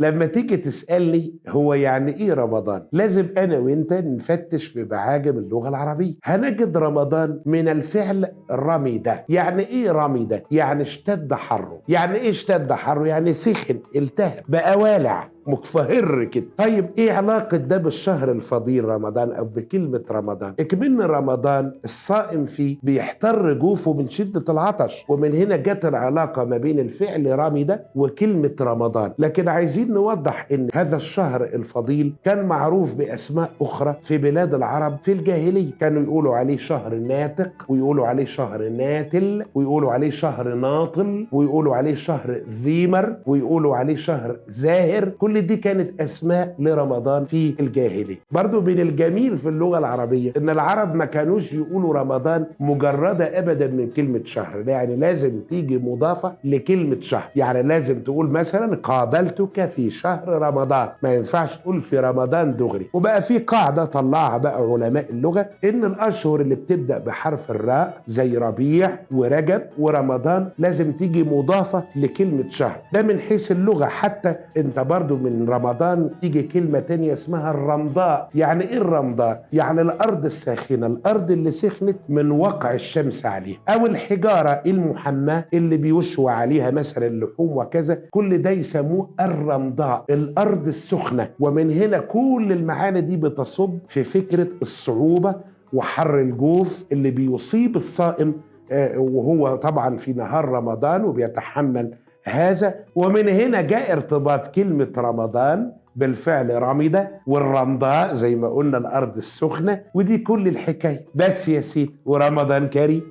لما تيجي تسألني هو يعني ايه رمضان، لازم انا وانت نفتش في معاجم اللغة العربية. هنجد رمضان من الفعل رمد. يعني ايه رمد؟ يعني اشتد حره. يعني ايه اشتد حره؟ يعني سخن، التهب، بقى والع، مكفهر كده. طيب ايه علاقة ده بالشهر الفضيل رمضان او بكلمة رمضان؟ اكمن رمضان الصائم فيه بيحتر جوفه من شدة العطش، ومن هنا جت العلاقة ما بين الفعل رمد وكلمة رمضان. لكن عايزين نوضح ان هذا الشهر الفضيل كان معروف باسماء اخرى في بلاد العرب في الجاهلية. كانوا يقولوا عليه شهر ناتق، ويقولوا عليه شهر ناتل، ويقولوا عليه شهر ناطل، ويقولوا عليه شهر ذيمر، ويقولوا عليه شهر زاهر. كل دي كانت أسماء لرمضان في الجاهلية. برضو من الجميل في اللغة العربية إن العرب ما كانوش يقولوا رمضان مجردة أبدا من كلمة شهر، يعني لازم تيجي مضافة لكلمة شهر. يعني لازم تقول مثلا قابلتك في شهر رمضان، ما ينفعش تقول في رمضان دغري. وبقى في قاعدة طلعها بقى علماء اللغة إن الأشهر اللي بتبدأ بحرف الراء زي ربيع ورجب ورمضان لازم تيجي مضافة لكلمة شهر. ده من حيث اللغة. حتى انت برضو من رمضان تيجي كلمة تانية اسمها الرمضاء. يعني ايه الرمضاء؟ يعني الارض الساخنة، الارض اللي سخنت من وقع الشمس عليها، او الحجارة المحماة اللي بيشوى عليها مثلا اللحوم وكذا، كل ده يسموه الرمضاء، الارض السخنة. ومن هنا كل المعاني دي بتصب في فكرة الصعوبة وحر الجوف اللي بيصيب الصائم وهو طبعا في نهار رمضان وبيتحمل هذا. ومن هنا جاء ارتباط كلمة رمضان بالفعل رمدة والرمضاء زي ما قلنا الأرض السخنة. ودي كل الحكاية بس يا سيدي، ورمضان كريم.